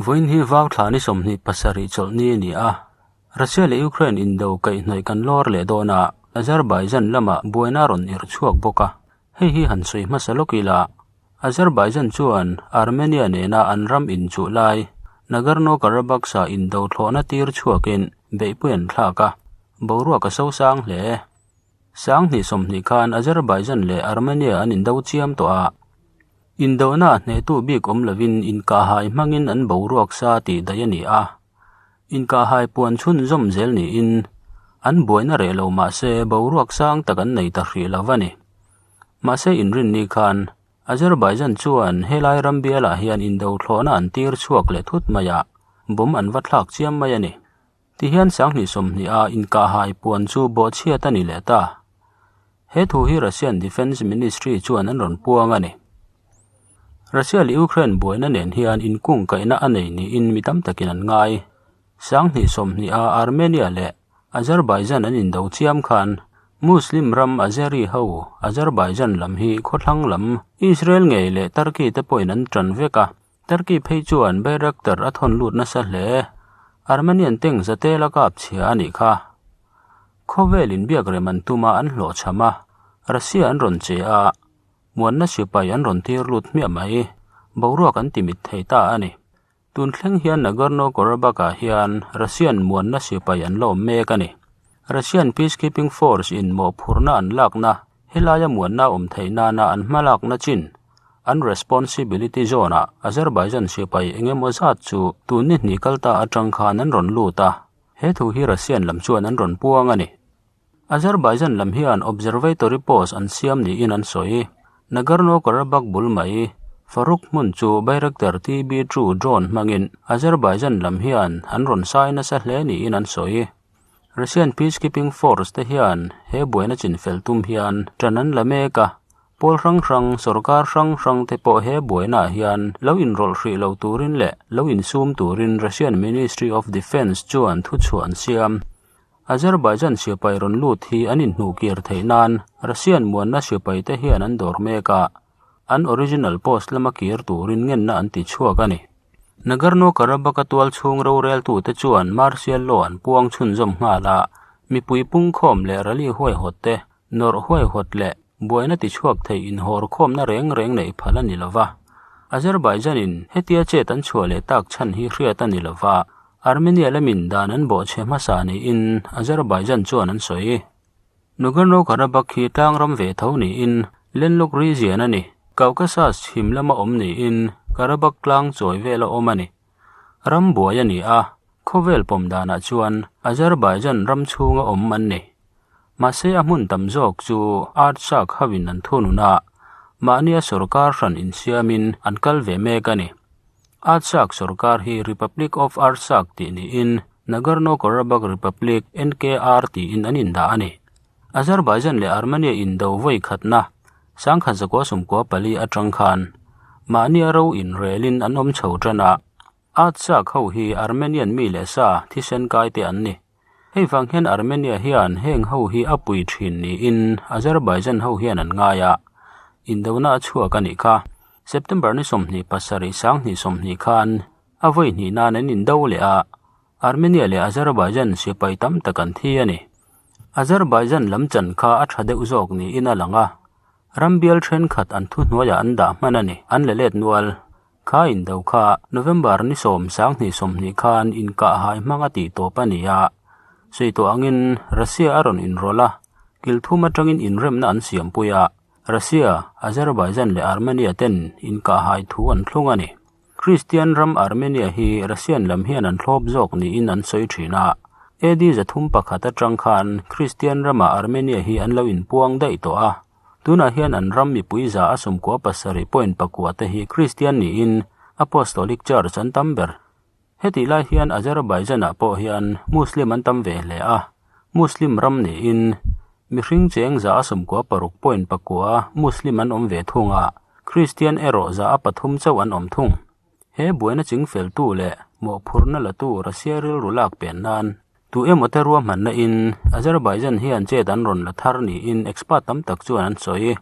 Vawiin hi vau thla ni 27 chawlhni a ni a, Russia leh Ukraine indo kaihhnawih kan lawr leh dawn a, Azerbaijan lamah buaina a rawn irh chhuak bawk a, hei hi han sawi hmasa lawk ila, Azerbaijan chuan Armenia nena an ram inchuh lai Nagorno-Karabakh-a indo thlawhna tir chhuakin beihpui an thlak a, boruak a sosang hle. 2020 khan Azerbaijan leh Armenia an indo chiam tawh a, indona hnehtu bik awm lovin inkahhai hmangin an boruak sa tih daih a ni a. Inkahhai puan chhunzawm zel niin an buaina reh lo mah se boruak sang tak an nei ta hrih lo a ni. Mahse inrinni khan Azerbaijan chuan helai ram bialah hian indo thlawhna an tir chhuak leh thut mai a, bomb an va thlak chiam mai a ni. Tihian 2020 a inkahhai puan chu bawhchhiat a ni leh ta. He thu hi Russian Defence Ministry chuan an rawn puang a ni. Russia leh Ukraine buaina nen hian inkungkaihna a nei niin mi tam takin an ngai. 2020 a Armenia leh Azerbaijan an indo chiam khan Muslim ram Azeri ho Azerbaijan lam hi khawthlang lam Israel ngei leh Turkey te pawhin an tan vek a. Turkey phei chuan Bayraktar a thawn lut nasa hle. Armenian tank zatel a kap chhia a nih kha. Khawvel inbiak rem an tum a an hlawhchham a, Russia an rawn che a, muanna sipai an rawn tir lut hmiah mai. Boruak an timit thei ta a ni. Tun thleng hian Nagorno-Karabakh ah hian Russian muanna sipai an la awm mek a ni. Russian Peacekeeping Force in mawhphurhna an lakna Helaia muanna awm theih nana an hmalakna chin, an responsibility zone-ah Azerbaijan sipai eng emaw zat chu tun ni hnih kal ta atang khan an rawn lut a, he thu hi Russian lam chuan an rawn puang a ni. Azerbaijan lam hian observatory post an siam niin an sawi. Nagorno-Karabakh bul mai, Farukh hmun chu Bayraktar TB2 drone hmangin Azerbaijan lam hian an rawn sai nasa hle niin an sawi. Russian Peacekeeping Force te hian he buaina chinfel tum hian ṭan an la mek a, pawl hrang hrang, sorkar hrang hrang te pawh he buainaah hian lo inrawlh hrih lo turin leh lo insum turin Russian Ministry of Defence chuan thuchhuah an siam. Azerbaijan sipai rawn lut hi an inhnuhkir theih nan Russian muanna sipai te hian an dawr mek a, an original post lama kir turin ngenna an ti chhuak a ni. Nagorno-Karabakh-a tual chhung roreltute chuan martial law an puang chhunzawm nghal a, mipui pungkhawm leh rally huaihawt te, nawrh huaihawt leh buaina tichhuak thei inhawrkhawmna reng reng neih phal a ni lo va. Azerbaijan-in hetia chet an chhuah leh tak chhan hi hriat a ni lo va, Armenia lamin dan an bawhchhe hmasa niin Azerbaijan chuan an sawi. Nagorno-Karabakh hi tlang ram ve tho niin Lenlok region a ni. Caucasus chhim lama awm niin Karabakh tlang chawi vela awm a ni. Ram buai a ni a, khawvel pawm danah chuan Azerbaijan ram chhunga awm an ni. Mahse a hmun tam zawk chu Artsakh hoin an thunun a, mahnia sorkar hran insiamin an kal ve mek a ni. Artsakh sorkar hi Republic of Artsakh tih niin Nagorno-Karabakh Republic, NKR, tiin an indah a ni. Azerbaijan leh Armenia indo vawi khatna 1994 atang khan mahnia ro inrelin an awm chho tan a, Artsakh ho hi Armenian mi leh sa thisen kai te an ni. Hei vang hian Armenia hian heng ho hi a pui thin niin Azerbaijan ho hian an ngai a, indona a chhuak a nih kha. September ni 27 2020 khan a vawi hnih nan an indo leh a, Armenia leh Azerbaijan sipai tam tak an thi a ni. Azerbaijan lam chan kha a tha deuh zawk niin a lang a, ram bial thenkhat an thuhnuaiah an dah hman a ni, an la let nual. Kha indo kha November ni 10 2020 khan inkahhai hmang a tih tawp a ni a, sawi tawh angin Russia a rawn inrawlh a, kil thum atangin inremna an siampui a, Russia, Azerbaijan leh Armenia ten inkahhai thu an thlung a ni. Kristian ram Armenia hi Russian lam hian an thlawp zawk niin an sawi thin a, AD 301 atang khan Kristian ramah Armenia hi an lo inpuang daih tawh a, Tunah hian an ram mipui 97.9 te hi Kristian niin Apostolic Church an tam ber. Hetih lai hian Azerbaijan-ah pawh hian Muslim an tam ve hle a, Muslim ram niin mihring cheng 96.9 Muslim an awm ve thung a, Kristian erawh 3% chauh an awm thung. He buaina chingfeltu leh mawhphurhna latu Russia rilru lak pen nan Tu emaw te ruahmanna in Azerbaijan hian chet an rawn la thar niin expert tam tak chuan an sawi.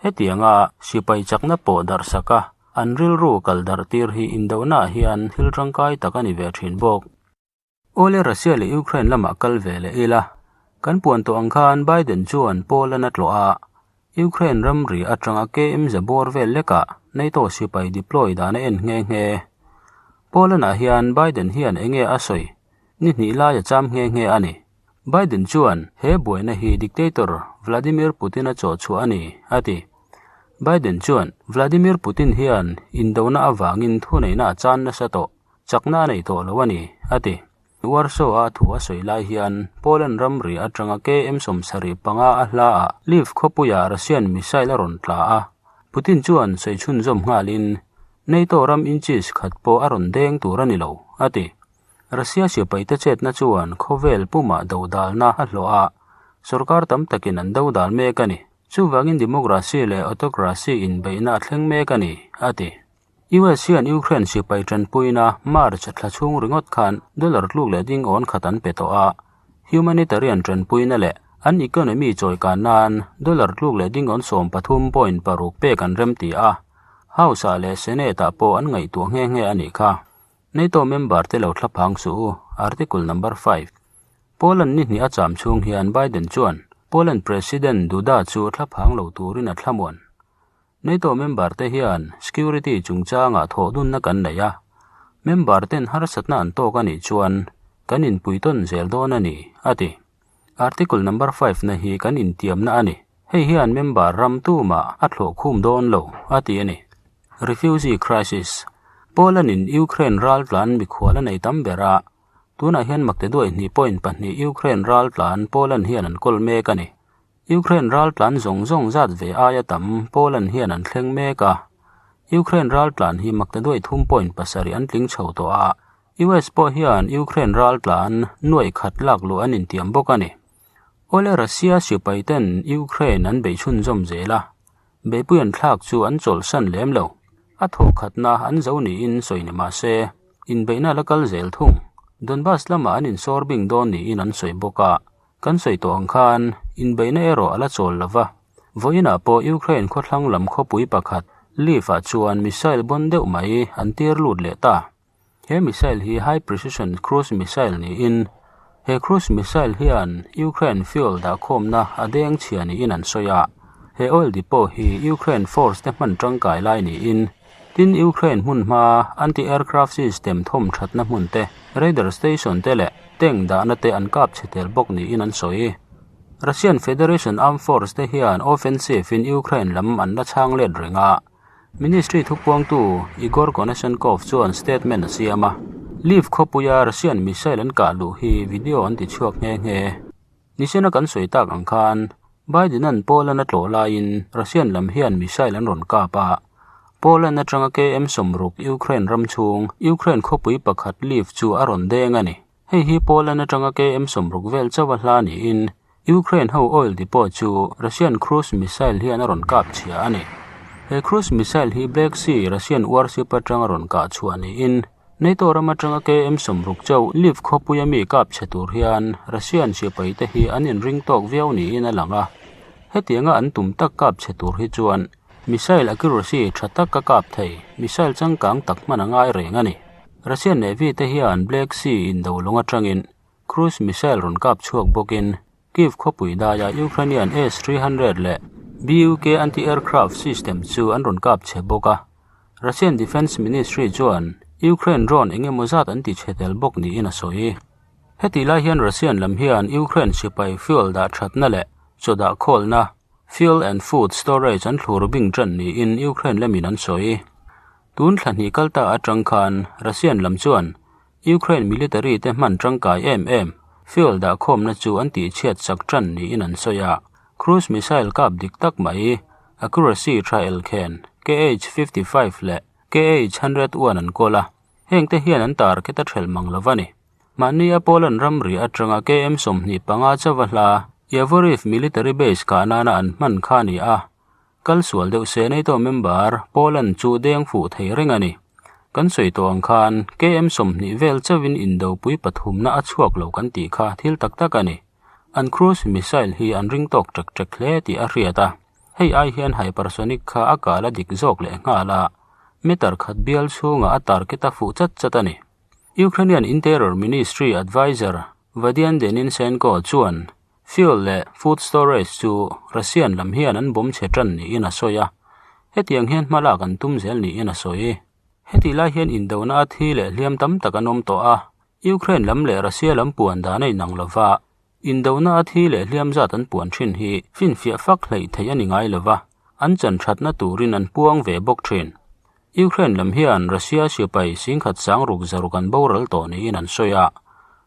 Hetianga sipai chakna pawh darh sak a. An rilru kal darh tir hi indohnaah hian thil tangkai tak a ni ve thin bawk. Awle Russia leh Ukraine lamah kal ve leh ila, kan puan tawh ang khan Biden chuan Poland a tlawh a, Ukraine ramri atanga KM za bawr vel lekah NATO sipai deploy dan a en nghe nghe. Poland-ah hian Biden hian enge a sawi? Ni hnih lai a cham nghe nghe a ni. Biden chuan he buaina hi dictator Vladimir Putin-a chawh chhuah a ni, a ti. Biden chuan Vladimir Putin hian indona avangin thuneihna a chan nasa tawh, chakna a nei tawh lo a ni, a ti. Warsaw-a thu a sawi lai hian Poland ramri atanga KM 75 a hlaah Lviv khawpuiah Russian missile a rawn tla a. Putin chuan sawi chhunzawm nghalin, NATO ram inches khat pawh a rawn deng tur a ni lo, a ti. Russia sipaite chetna chuan khawvel pumah dodalna a hlawh a, sorkar tam takin an dodal mek a ni. Chuvangin democracy leh autocracy inbeihna a thleng mek a ni, a ti. US hian Ukraine sipai tanpuina March thla chhung ringawt khan dollar tluk leh ding awn khat an pe tawh a, humanitarian tanpuina leh an economy chawikan nan dollar tluk leh ding awn 13.6 pek an remti a, House-ah leh Senate-ah pawh an ngaihtuah nghe nghe a nih kha. NATO member te lo thlaphang suh u, Article number 5. Poland ni hnih a cham chhung hian Biden chuan Poland President Duda chu thlaphang lo turin a thlamuan. NATO member te hian security chungchangah thawhdunna kan nei a, member ten harsatna an tawk a nih chuan kan inpuitawn zel dawn a ni, a ti. Article number 5 na hi kan intiamna a ni. Hei hian member ram tumah a thlawh khum dawn lo, a ti a ni. Refugee crisis, Poland-in Ukraine raltlan mikhual a nei tam ber a, tunah hian makte duai hnih point pahnih Ukraine raltlan Poland hian an kawl mek a ni. Ukraine raltlan zawng zawng zat ve aia tam Poland hian an thleng mek a. Ukraine raltlan hi makte duai thum point pasarih an tling chho tawh a, US pawh hian Ukraine raltlan nuaih khat lak luh an intiam bawk a ni. Awle Russia sipaiten Ukraine an beih chhunzawm zel a, beihpui an thlak chu an chawlhsan lem lo. A thawhkhatna an zo niin sawi ni mah se, inbeihna la kal zel thung. Donbas lamah an insawr bing dawn niin an sawi bawk a, kan sawi tawh ang khan inbeihna erawh a la chawl lo va. Vawiinah pawh Ukraine khawthlang lam khawpui pakhat Lviv-ah chuan missile bawn deuh mai an tir lut leh ta. He missile hi high precision cruise missile niin he cruise missile hian Ukraine fuel dahkhawmna a deng chhia niin an sawi a. He oil depot hi Ukraine force te hman tangkai lai niin tin Ukraine hmun hma anti-aircraft system thawm thatna hmun te, radar station te leh tank dahna te an kap chhe tel bawk niin an sawi. Russian Federation Armed Force te hian offensive in Ukraine lam an la chhang let reng a. Ministry thupuangtu Igor Konashenkov chuan statement a siam a, Lviv khawpuia Russian missile an kah luh hi video an ti chhuak nghe nghe. Nisena kan sawi tak ang khan Biden-a'n Poland a tlawh laiin Russian lam hian missile an rawn kap a, Poland atanga KM 60 Ukraine ram chhung Ukraine khawpui pakhat Lviv chu a rawn deng a ni. Hei hi Poland atanga KM 60 vel chauh a hla niin Ukraine ho oil depot chu Russian cruise missile hian a rawn kap chhia a ni. He cruise missile hi Black Sea Russian warship atanga rawn kah chhuah niin NATO ram atanga KM 60 chauh Lviv khawpuia mi kap chhe tur hian Russian sipai te hi an inring tawk viau niin a lang a. Hetianga an tum tak kap chhe tur hi chuan missile accuracy tha tak a kap thei missile changkang tak hman a ngai reng a ni. Russian Navy te hian Black Sea indo lawng atangin Cruise missile rawn kap chhuak bawkin Kyiv khawpui daia Ukrainian S-300 leh Buk anti-aircraft system chu an rawn kap chhe bawk a. Russian Defence Ministry chuan Ukraine drone eng emaw zat an ti chhe tel bawk niin a sawi. Hetih lai hian Russian lam hian Ukraine sipai fuel dah thatna leh chaw dah khawlna, fuel and food storage, an thlur bing tan niin Ukraine lamin an sawi. Tun thla hnih kal ta atang khan Russian lam chuan Ukraine military te hman tangkai em em fuel dahkhawmna chu an tihchhiat sak tan niin an sawi a. Cruise missile kap dik tak mai accuracy tha elkhen KH-55 leh KH-101 an kawl a, heng te hian an target a thelh mang lo a ni. Mahnia Poland ramri atanga KM 25 chauha hla Yavoriv military base kah nana an hman kha a ni a. Kal sual deuh se NATO member Poland chu deng fuh thei reng a ni. Kan sawi tawh ang khan KM 20 vel chauhin indopui pathumna a chhuak lo kan tih kha thil tak tak a ni. An cruise missile hi an ring tawk ṭek ṭek hle tih a hriat a, hei ai hian hypersonic kha a kal a dik zawk leh nghal a. Meter khat bial chhungah a target a fuh chat chat a ni. Ukrainian Interior Ministry adviser Vadian Deninsenko chuan fuel leh food storage chu Russian lam hian an bomb chhe tan niin a sawi a, hetiang hian hma lak an tum zel niin a sawi. Hetih lai hian indona a thi leh hliam tam tak an awm tawh a, Ukraine lam leh Russia lam puan dan a inang lova, indona a thi leh hliam zat an puan thin hi finfiah fak hleih theih a ni ngai lova, an chan thatna turin an puang ve bawk thin. Ukraine lam hian Russia sipai singkhat sangruk zaruk an boral tawh niin an sawi a,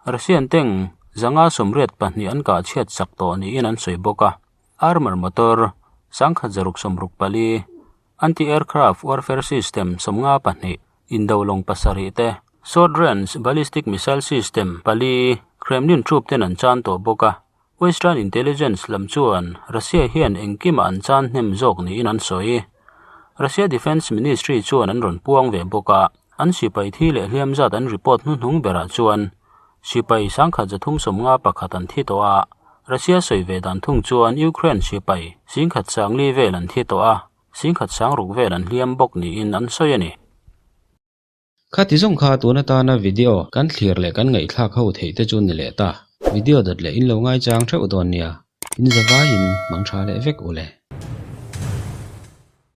Russian teng zanga 82 an kah chhiat sak tawh niin an sawi bawk a, armour motor sangkhat zaruk 64, Anti-aircraft warfare system 52, indo lawng pasarih te, short range ballistic missile system pali Kremlin troop ten an chan tawh bawk a. Western intelligence lam chuan Russia hian engkimah an chan hnem zawk niin an sawi. Russia Defence Ministry chuan an rawn puang ve bawk a, an sipai thi leh hliam zat an report hnuhnung berah chuan sipai 1351 an thi tawh a, Russia sawi ve dan thung chuan Ukraine sipai 10,400 vel an thi tawh a, 10,600 vel an hliam bawk niin an sawi a ni. Khati zawng kha tun atana video kan thlir leh kan ngaihthlak ho theih te chu ni leh ta. Video dawt leh in lo ngaichang theuh dawn nia. In zavaiin mang tha leh vek u le.